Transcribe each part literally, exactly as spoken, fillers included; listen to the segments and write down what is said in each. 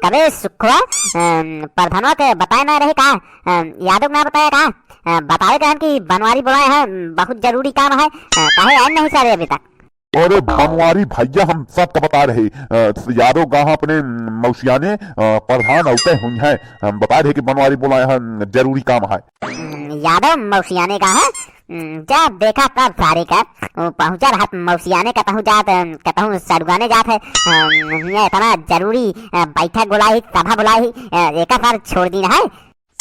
तबे सुखवा, अम, प्रधानवा के बताए ना रहे का? अम, यादव ना बताया का? अ, बतावे कहन कि बनवारी बोलाए हैं, बहुत जरूरी काम है। अ, काहे आए नहीं सारे अभी तक? अरे बनवारी भैया, हम सब तो बता रहे, अ, यादव गाँव अपने मौसियाने, अ, प्रधान औते हुई हैं, हम बता रहे कि बनवारी बोलाए हैं, जरूरी काम है। हम्म, यादव मौसियाने का है। हम्म, जा देखा तब सारे का, वो पहुँचा रहत मौसियाने का तहु जात, अम, कतहु सड़ुआने जात है। अम, हियाँ इतना जरूरी, अ, बैठक बोलाई, सभा बोलाई, अ, एका सार छोड़ दी है।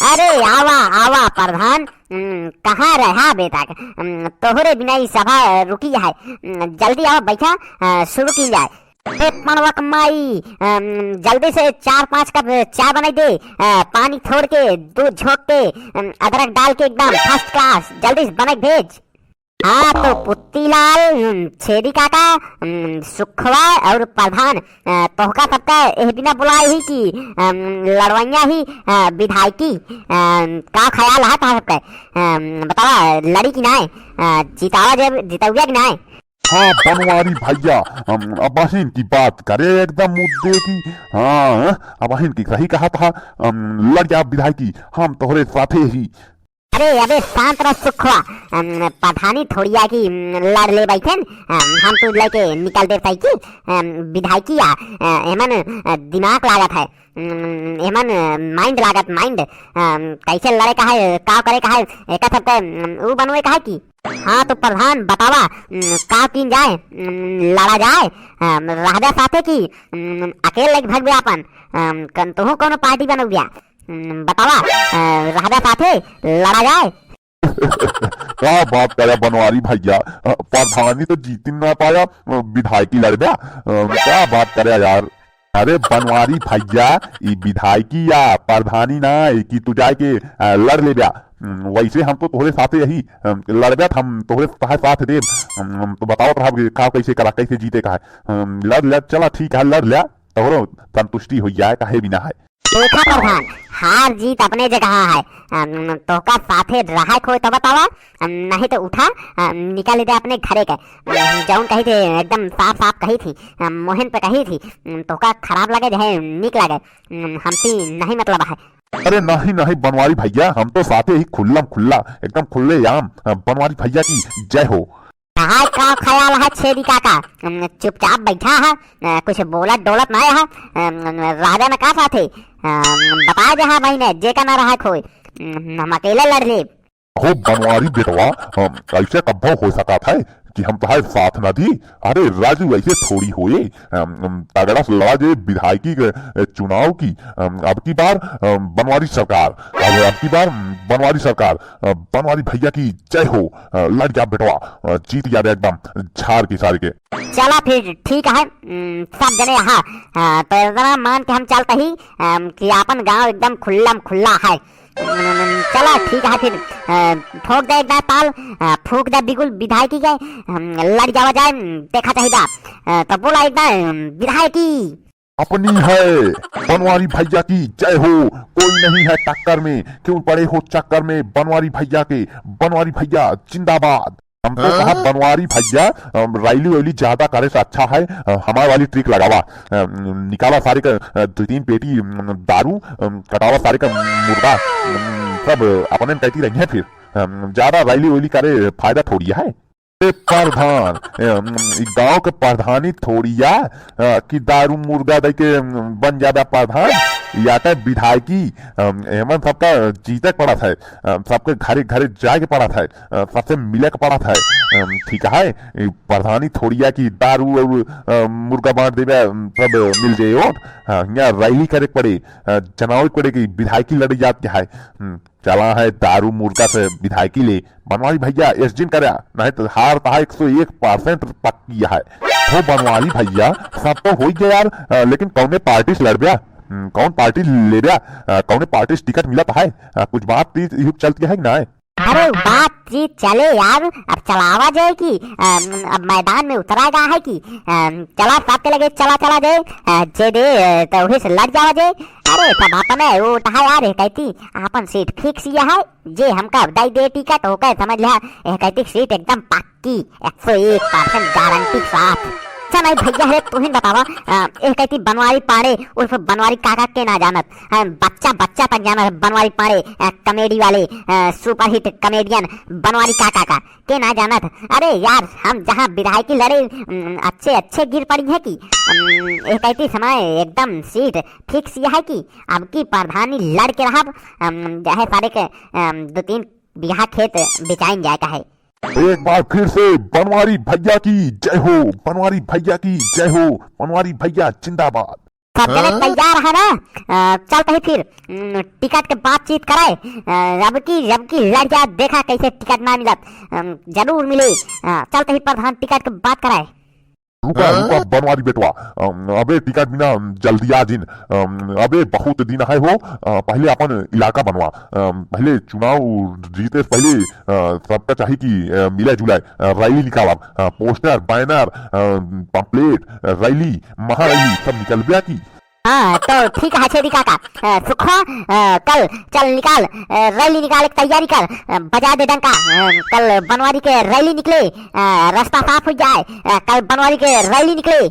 अरे आवा, आवा प्रधान, हम्म, कहाँ रहा बेटा? हम्म, तोहरे बिना ई सभा रुकी है। हम्म, जल्दी आवा बैठा, अ, शुरू की जाए। ए पनवक माई, अम, जल्दी से चार पाँच कप चाय बनाई दे, अ, पानी छोड़ के, दूध झोंक के, अम, अदरक डाल के एकदम first class, जल्दी से बनाई भेज। हाँ तो पुत्तीलाल, अम, छेदी काका, अम, सुखवा और प्रधान, अ, तोहका सबका एह बिना बुलाए ही कि, अम, लड़वैया ही, अ, विधायकी, अम, का ख्याल है तोहर सबका? अम, बतावा, लड़ी कि नाय? अ, जितावा जे, जितौया कि नाय? हाँ बनवारी भैया, अम, अबहिन की बात करे एकदम मुद्दे की। हाँ, अबहिन की सही कहा था, अम, लड़ जा विधायकी, हम तोहरे साथे ही। अरे अबे शांत रह सुखवा, अम, प्रधानी थोड़िया की, अम, लड़ ले बैठन, अम, हम तू लेके निकल दे साइकिल, अम, विधायकी आ, अ, एमन, अ, दिमाग लागत है, अम, एमन, अ, mind लागत, mind, अम, कैसे लड़े का है, का करे का है, एका सबके, अम, ऊ बनवे का है कि? हाँ तो प्रधान बतावा, अम, का कीन जाए, अम, लड़ा जाए, अम, रहबे साथे की, अम, अकेले लेके भगबे आपन, अम, कन-, तोहू कोनो पार्टी बनौबिया? हम्म, बतावा, अ, रहबे साथे, लड़ा जाए। का बात करे बनवारी भैया, अ, प्रधानी तो जीत ना पाया, अ, विधायकी लड़बे, अ, का बात करे यार। अरे बनवारी भैया, ई विधायकी या प्रधानी ना, ई कि तू जाए के, अ, लड़ लेबे। हम्म, वैसे हम तो तोहरे साथे यही, अ, लड़बे, हम तोहरे साथे साथ देब। हम्म, हम तो बतावत रहब कि का कैसे करा, कैसे जीते का है। हम्म, लड़ ले, चला ठीक है, लड़ ले, तोहरो संतुष्टि हो जाए, काहे बिना है। देखा प्रधान, हार जीत अपने जगह है। अम, तोहका साथे रहे खोए तो बतावा, अम, नहीं तो उठा, अम, निकाल दे अपने घरे के। अम, जौन कही थी, एकदम साफ साफ कही थी, अम, मोहन पे कही थी, अम, तोहका खराब लगे चाहे नीक लगे, अम, हमसे नहीं मतलब है। अरे नहीं, नहीं बनवारी भैया, हम तो साथे ही खुल्लम खुल्ला, एकदम खुल्ले आम। अ, बनवारी भैया की जय हो। तहार का ख्याल है छेदी काका? अम, चुपचाप बैठा है, अ, कुछ बोलत डोलत नहीं है। अम, राजा में का साथे? अम, बता दे हाँ महीने, जे का ना रहा खोए। अम, हम अकेले लड़ लेब। हो बनवारी बेटवा, अम, कैसे कब्बो हो सकत है कि हम तहार साथ ना दी? अरे राजू, ऐसे थोड़ी होए। अम, अम, तगड़ा से लड़ा जे विधायकी के, अ, चुनाव की, अम, अब की बार, अम, बनवारी सरकार, अब, अब की बार, अम, बनवारी सरकार, अ, बनवारी भैया की जय हो। अ, लड़ जा बेटवा, अ, जीत जा दे एकदम झाड़ के सारे के। चला फिर ठीक है, अम, सब जने यहाँ, अ, तो इतना मान के हम चलते ही, अम, कि आपन गांव एकदम खुल्लम खुल्ला है। अम, चला ठीक है फिर, अ, ठोक दे एकदम ताल, अ, फूंक दे बिगुल विधायकी के, अम, लड़ जावा जाए, अम, देखा चाहिए। अ, तो बोला एकदम, अम, विधायकी। अपनी है बनवारी भैया की जय हो। कोई नहीं है टक्कर में, क्यों पड़े हो चक्कर में बनवारी भैया के। बनवारी भैया जिंदाबाद। हमको कहा बनवारी भैया, अम, रैली वैली ज्यादा करे से अच्छा है, अ, हमारे वाली ट्रिक लगावा, अ, निकाला सारे का, अ, दो तीन पेटी, अम, दारू, अम, कटावा सारे का मुर्दा, अम, सब अपने में कहती रही है फिर, अम, ज्यादा रैली वैली करे फायदा थोड़ी है। ए प्रधान, ए, अम, ई गांव के प्रधानी थोड़िया, अ, कि दारू मुर्गा दे के, अम, बन जाबे प्रधान, या तो विधायकी, अम, एमन सबका जीते के पड़त है, अम, सबके घरे घरे जाए के पड़त है, अ, सबसे मिले के पड़त है, अम, ठीक है, ई प्रधानी थोड़िया कि दारू और, अ, मुर्गा बांट देबे, अम, सब मिल जाए वोट, हाँ, यहाँ रैली करे के पड़े, अ, जनावे के पड़े कि विधायकी लड़े जात के है, हम्म। चला है दारू मुर्गा से विधायकी ले। बनवारी भैया, एस जिन करे, नहीं तो हार तहा एक सौ एक परसेंट पक्की है। हो बनवारी भैया, सब तो हो ही गया यार, अ, लेकिन कौने पार्टी से लड़ब्या? हम्म, कौन पार्टी लेब्या? अ, कौने पार्टी से टिकट मिलत है? अ, कुछ बातचीत यू चलती है कि ना? अरे बातचीत चले यार, अब चलावा जाए कि, अम, अब मैदान में उतरा गा है कि, अम, चला सबके लगे चला चला जाए, अ, जे दे, अ, तो वही से लड़ जावा जाए। अरे सब अपने वो तहा यार, कहती आपन सीट फिक्स ये है, जे हमका दई दे टिकट, ओके समझ लिया, ए, कहती सीट एकदम पक्की, एक सौ एक परसेंट गारंटी के साथ। अच्छा नहीं भैया, अरे तू ही बतावा, अ, एह कहती बनवारी पांडे उर्फ बनवारी काका के ना जानत, अ, बच्चा बच्चा तक जानत है बनवारी पांडे, अ, comedy वाले, अ, superhit comedian बनवारी काका का के ना जानत। अरे यार, हम जहाँ विधायकी लड़े, उम, अच्छे अच्छे गिर पड़ी है कि, उम, एह कहती समय एकदम seat fix यह है कि अब की प्रधानी लड़ के रहब, उम, चाहे सारे के, उम, दो तीन बीघा खेत बेचाइन जाए का है। एक बार फिर से बनवारी भैया की जय हो, बनवारी भैया की जय हो, बनवारी भैया जिंदाबाद। सब जने हाँ? तैयार है ना? अ, चलत ही फिर, उम, टिकट के बातचीत करे। अ, अब की, अब की लड़ जा, देखा कैसे टिकट ना मिलत, अम, जरूर मिले। अ, चलत ही प्रधान टिकट के बात करे। रुका, हाँ? रुका बनवारी बेटवा, अम, अबे टिकट बिना जल्दी आ जिन। अम, अबे बहुत दिन है हो, अ, पहले अपन इलाका बनवा, अम, पहले चुनाव जीते से पहले, अ, सबका चाही कि, अ, मिले जुले, अ, rally निकालब, अ, poster, banner, अ, pamphlet, अ, rally, महारैली सब निकलबे की। हाँ, तो ठीक है छेदी काका, अ, सुखवा, अ, कल चल निकाल, अ, rally निकाले के तैयारी कर, अ, बजा दे डंका, अ, कल बनवारी के rally निकले, अ, रास्ता साफ हो जाए, अ, कल बनवारी के rally निकले।